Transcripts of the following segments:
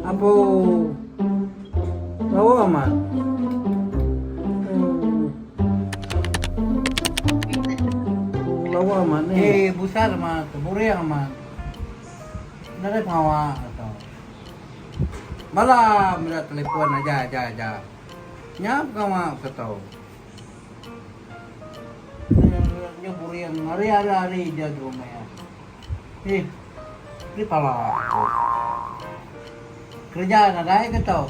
Apu. Lawa amat. Lawa amat ni. Eh, busar amat, buring amat. Nadai pengawa tu. Bala meda telefon aja aja aja. Nya pengawa ke tu. Nya buring hari hari hari dia di rumah. Eh, di pala aku. Kerja nadai ke tu.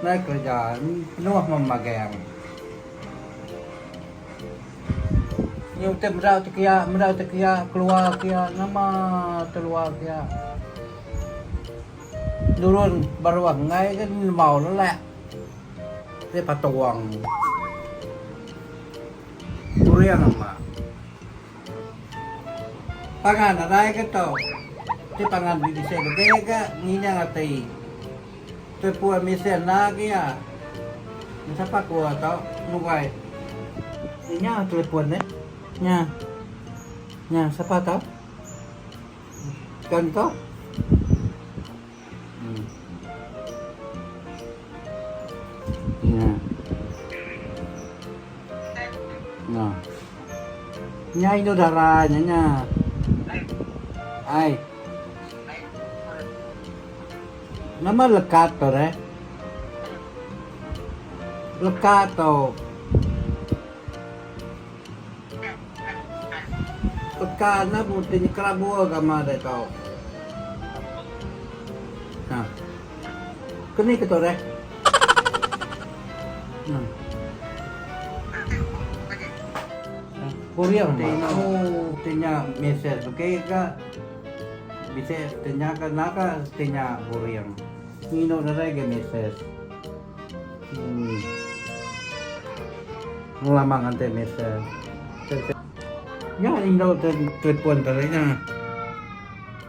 Nadai kerja, penuh memagang. Nya utai meda ti kia, meda ti kia, keluar kia, nama teluar kia. Nurun baruh enggai ke nembau lelak. Ti patung. Kuring amat. Pangan nadai ke tu. Ti pangan bisi bege ga ngining ati. Ti pun bisi enda agi iya. Sapa ku tu nugai. Nya telefon deh. Nya. Nya sapa tu? Kan tu. Hmm. Nya. Nya. Nya indu dara nya nya. Ai. Nama lekat tu deh? Lekat tu. Peka enda muti nyekerabur gama deh tu. Ha. Keni ke tu deh? Hmm. Kuring oh ti nya mesej begi ka bisi ti nya ka enda ka ti nya kuring. Ngindu nadai ga mesej. Hmm. Lama nganti mesej. Nya indu te telefon tadi nya.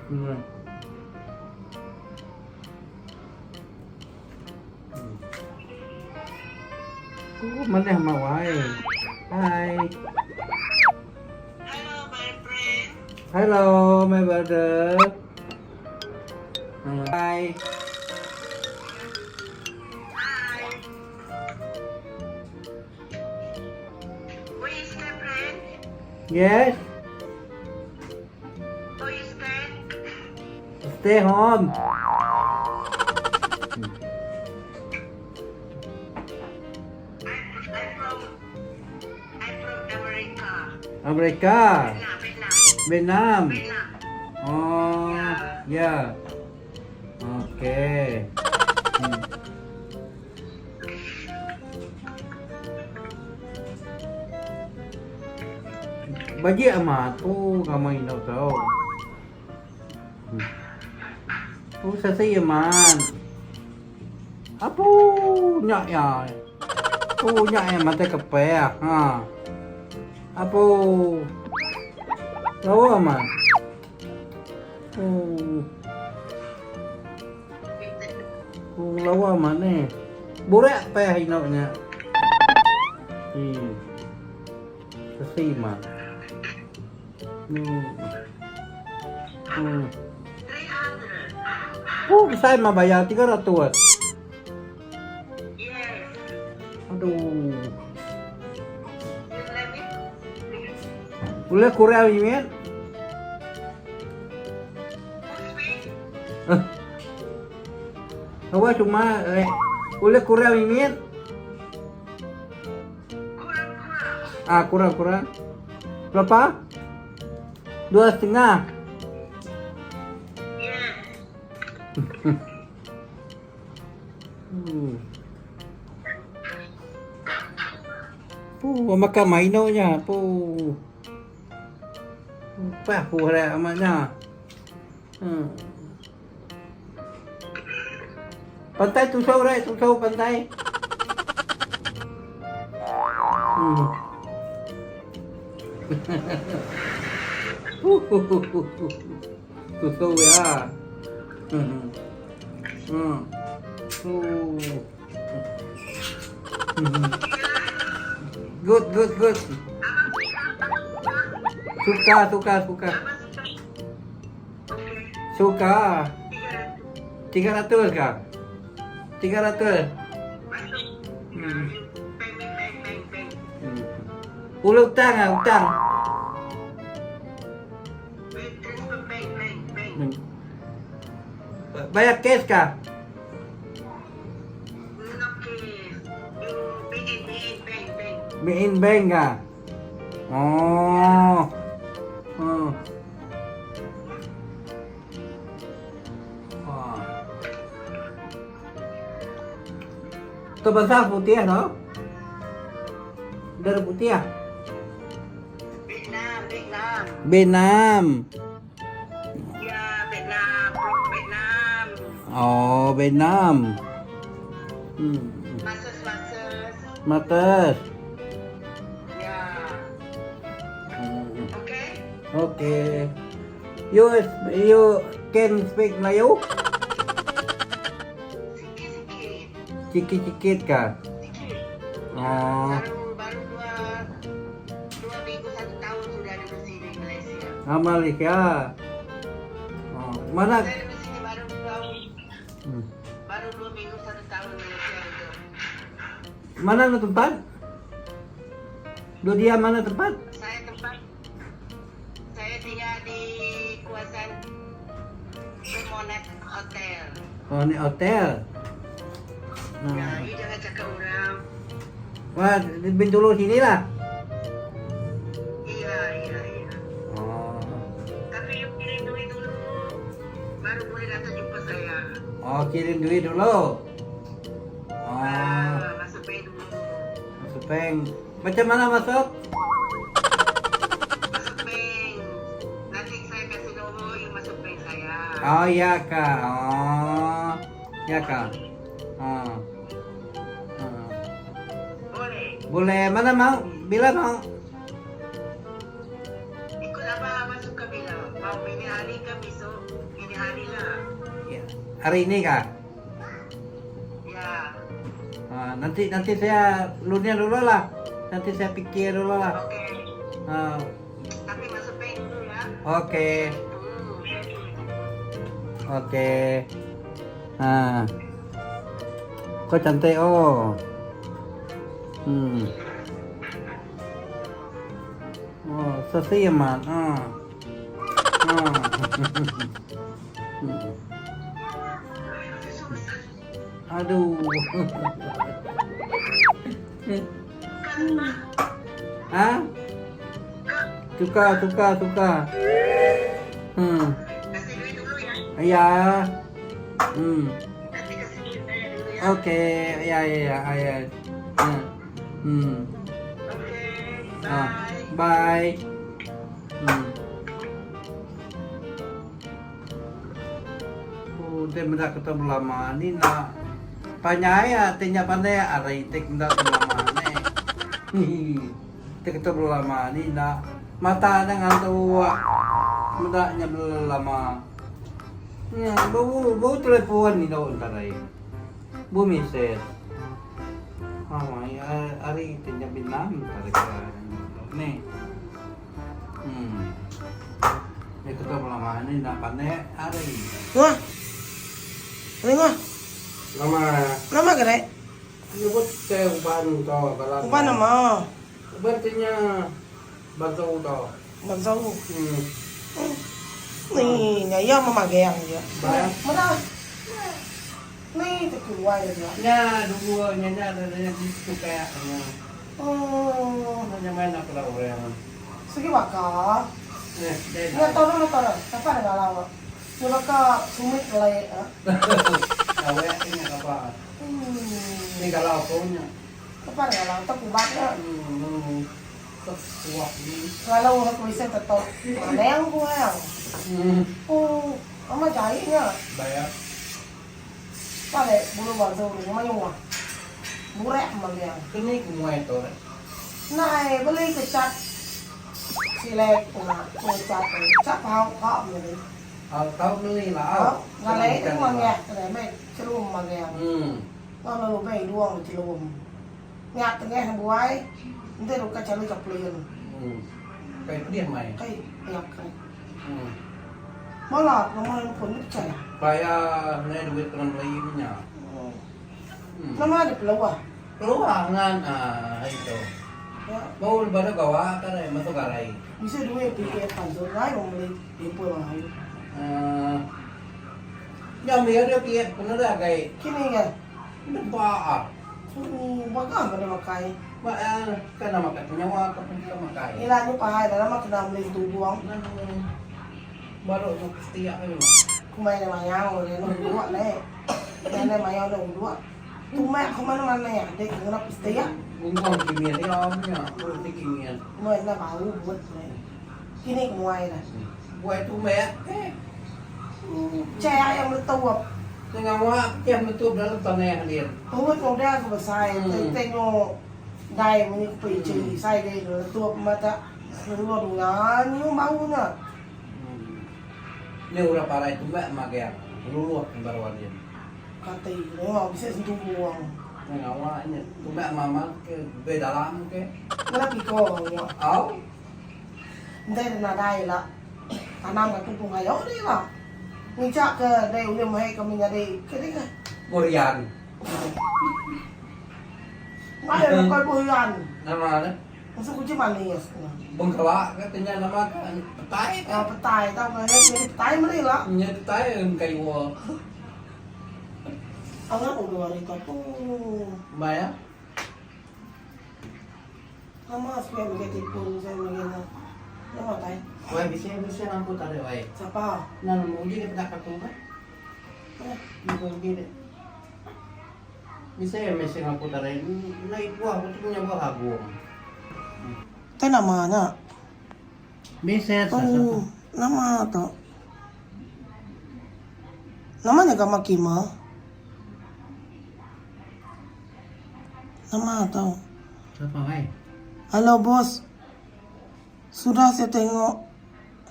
Hmm. Oh, manah mawai. Hai. Hello, my friend. Hello, my brother. Hai. Hi. Where is my friend? Yes. Where is that? Stay home. I'm, I'm from I'm from America. America. Vietnam, Vietnam. Vietnam. Vietnam. Oh, yeah. Okay. Hmm. Bagi amat tu ramai indu tu. Hmm. Tu sesi amat. Apu nya ya. Tu nya ya mata kepeh ha. Apu. Lawa amat. Oh. Oh, lawa amat ni. Burak peh indu nya. Hmm. Sesi amat. Hmm. Hmm. Oh, besai mah bayar 300. Aduh. Boleh kurang mimit? Eh. Awak cuma eh, boleh kurang mimit? Ah, kurang kurang. Berapa? 2.5. Hmm. Puh, makan maino nya. Puh. Pah puh dah amat nya. Hmm. Pantai tusau right, tusau pantai. Hmm. Tusau ya. Hmm. Hmm. Good, good, good. Suka, suka, suka. Suka. 300 ka? 300. Masuk. Bank, bank, bank, bank. Ulu utang ah, utang. Bank, transfer bank, bank, bank. Bayar cash ka? No cash. You bank, bank, bank, bank. Main bank ka? Oh. Oh. Oh. Tu pasal putih tu. Darah putih ah. Vietnam, Vietnam. Vietnam. Ya, Vietnam, from Vietnam. Oh, Vietnam. Masters, masters. Masters. Ya. Okay? Okay. You you can speak Melayu? Sikit-sikit. Sikit-sikit ka? Sikit. Oh. Baru baru dua dua minggu satu tahun sudah duduk sini Malaysia. Ah, Malaysia. Oh, mana? Saya duduk sini baru dua baru 2 minggu satu tahun Malaysia duduk. Mana na tempat? Dua dia mana tempat? Saya tempat saya tinggal di kawasan Promenade Hotel. Oh, ni hotel. Ya, Nah. you jangan cakap orang. Wah, di Bintulu sini lah. Iya, iya, iya. Oh. Tapi you kirim duit dulu, baru boleh datang jumpa saya. Oh, kirim duit dulu. Oh, Ah, masuk bank dulu. masuk bank. Macam mana masuk? Masuk bank. Nanti saya kasih nomor you masuk bank saya. Oh, iya kak. Oh, ya kak. Oh. Oh. Boleh. Boleh. Mana mau? Bila mau? Ikut abang, abang suka bila. Mau ini hari ke besok? Ini hari lah. Ya. Hari ini kak? Ya. Ah, nanti nanti saya lunya dulu lah. Nanti saya pikir dulu lah. Okey. Ah, Tapi masuk bank dulu ya. Okey. Okey. Ha. Kau cantik oh. Oh, seksi amat. Ah. Ah. Aduh. Ha? Suka, suka, suka. Kasih duit dulu ya. Ya. Nanti kasih duit saya dulu ya. Okey, ya ya ya, ya. Okey. Ah, Bye. bye. Oh, dia benda ketemu lama ni nak Panyai ya, tinya pandai ari tek benda lama ni. Tek ketemu lama ni nak mata na ngantuk. Benda nya lama. Bau bau telefon ni dah tarai. Bu mises. Ah, ari tinya binam tarai ni. Ni ketemu lama ni nak pandai ari. Wah. Ini wah. Lama. Nama kere? Nyebut saya uban to balan. Uban nama. Uban tinya bantu to. Bantu. Hmm. Ni nyaya mama gayang dia. Bayang. Mana? Ni tu keluar dia. Nya dua nya nya ada nya di kayak. Oh. Nya main apa lah orang. Segi baka. Eh, Nya tolong tolong. Siapa ada galau? Coba ka sumit lay ah. Awak ini apa? Hmm. Ni kalau aku nya. Apa ada galau? Tak kubat ya. Kuat ni. Kalau aku bisa tetap leng ku yang. Oh, ama jahitnya. Bayar. Pale bulu bantu ni mana yang Burek maliang. Kini kumai tu. Nai beli kecat silek una cat cat pau kau ni. Ah, tahu beli lah. Ngalai itu mangya, kedai mai celum mangya. Kalau mai duang celum. Nyak tengah buai, nanti luka cari keplian. Kayak dia mai. Kayak nyak kai. Malah, nomor handphone ni percaya. Bayar nadai duit kena meli menya. Nama ada peluah? Peluah ngan hari tu. Baru baru gawa ka deh masuk garai. Bisi duit PPF pansut ngai mau meli handphone baru. Nya meli ada PF kena dah gai. Kini ga? Nempa ah. Baga ka deh makai. Ba kena makai penyawa ka pun ka makai. Ila nyu pahai dah nama kena meli setubung. Baru ku setia ka nyema. Kumbai ne mayau ne anu uduk ne. Ne mayau ne uduk. Tumak ku mana mana ya dek ngena setia. Gunggung kimia dia punya, berarti kimia. Meh enda bau but ne. Kini ku muai ne. Buai tumak ke. Cek ayam meletup. Tengah muak cek meletup dalam tanah din. Perut udah ku besai tengok dai munyi ku pei sai dei letup mata nulung nganyu bau nya. Nya orang parai tumbak magang luluh baru adin. Kati nengok bisi sentubu ang. Ngawa nya tumbak mama ke be dalam ke. Ngena piko nya. Au. Enti ne nadai ila tanam ka tumpung ayo deh ila. Ngica ke dei ulih mehe kami nyadi ke deh kah. Burian. Ai bukai burian. Nama ne? Maksud kucing manis. Bengkelak ke tanya nama ke petai ke? Ah petai tau ke nyadi petai meri la. Nyadi petai engkai wa. Angat udah hari tu aku. Maya. Nama supaya bagi tipun saya bagi na. Nama tai. Wai bisa bisa nampu tadi wai. Siapa? Nah nemu je dia pedak aku kan. Eh, bukan gini. Bisa ya mesej aku tadi. Naik buah aku tu punya buah agung. Tai nama nya. Mesej Oh, nama tu. Nama nya gambar kima. Nama tu. Siapa ai? Halo bos. Sudah saya tengok.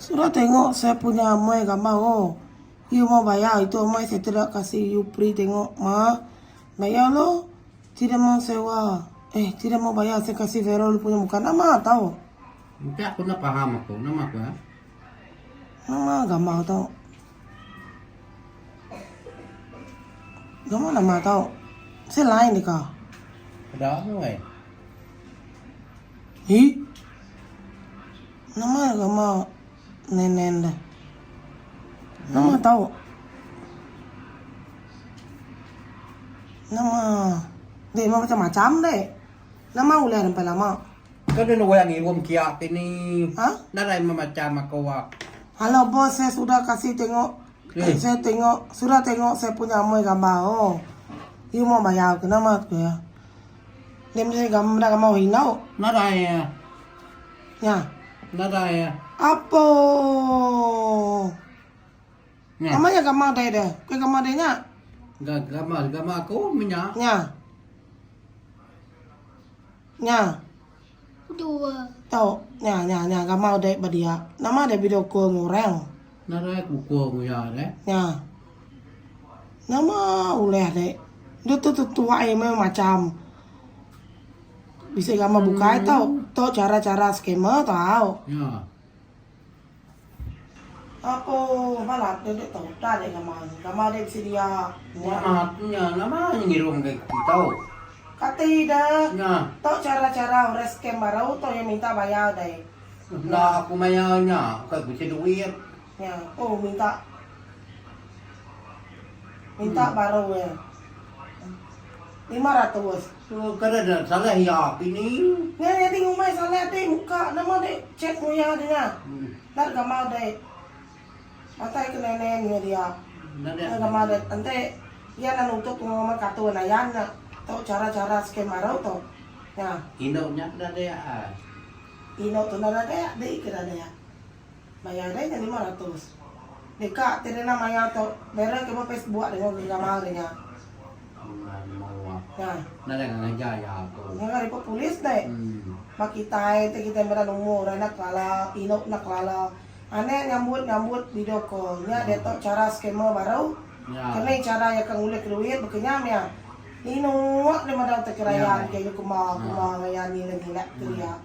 Sudah tengok saya punya amoi gambar oh. You mau bayar itu amoi saya tidak kasih you free tengok ma. Bayar lo. Tidak mau sewa. Eh, tidak mau bayar saya kasih Vero lu punya muka nama tau. Nanti aku nak paham aku nama aku ya. Nama gambar tau. Gambar nama tau. Saya lain deh kau. Ada apa weh? Hi. Nama gambar nenen deh. Nama tau. Nama deh macam-macam deh. Nama ulih sampai lama. Kan dia nak ngirum kiak ini. Ha? Narai macam aku wak. Halo bos, saya sudah kasih tengok. Eh. Saya tengok, sudah tengok saya punya amoi gambar. Oh. You mau bayar ke nama tu ya? Dia mesti gambar gambar hinau. Narai ya. Ya. Narai ya. Apa? Ya. Namanya gambar dia deh. Kau gambar dia nya? Gambar gambar aku minyak. Nya. Nya. Dua. Tau, nya nya nya gambar dia ba dia. Nama dia video call ngorang. Narai aku nguya deh. Nya. Nama ulih dek. Dia tu tu tuai macam. Bisa gambar bukai tau. Tau cara-cara scammer tau. Ya. Apo malah dia dek tau dah dek gambar. Gambar dia bisa dia. Nya, nama ngirum ke tau. Kati dah. Nya. Tau cara-cara orang scam baru tau yang minta bayar deh. Nah aku mayarnya, kau bisa duit. Ya, oh minta. Minta baru ya. 500. So, kada ada salah ya ini. Nya jadi ngumai salah dek muka nama dek chat nguya dia. Dar gambar dek. Matai ke nenek nya dia. Nada. Dar gambar dek. Ante ya na nutup ngomong kartu na yan na. Tau cara-cara scam baru tau. Ya, Indoknya kada ada ya. ino tu na ada dek ke ada ya. Bayar dek nya 500. Deka tidak nak bayar tau. Bera ke Facebook dengan gambar dia. Ya. Nada ngajar ya aku. Nga nga report polis dek. Makita te kita mera nomor nak kelala, ino nak kelala. Ane nyambut nyambut video call. Nya dia tahu cara scammer baru. Ya. Kena cara yang kang ulih duit bekenya ya. Nino dia madang terkerayan ke kuma kuma ngayan ni lagi nak tu ya.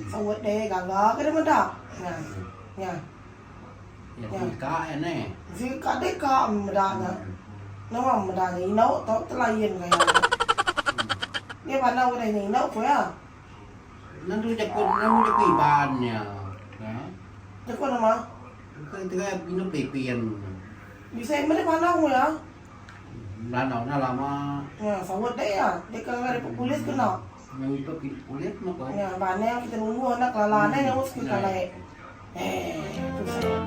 Sawat deh gaga ke dia madak. Nah. Ya. Ya jika ya neh. Jika deh ka meda nya. Nama meda nya inau tau telain gaya nya. Dia pandau udah nya inau ko ya. Nentu jaku nemu jaku Iban nya. Jaku nama? Bukan tengah indu Pilipin. Bisa meh pandau ko ya. Lanau nya lama. Ya sawut deh ya. Dia ke ngagai report polis ke enda? Ngai report polis meh ko. Ya ba anang kita nunggu anak kelala anang nyaut sekali kalai. Eh tusah.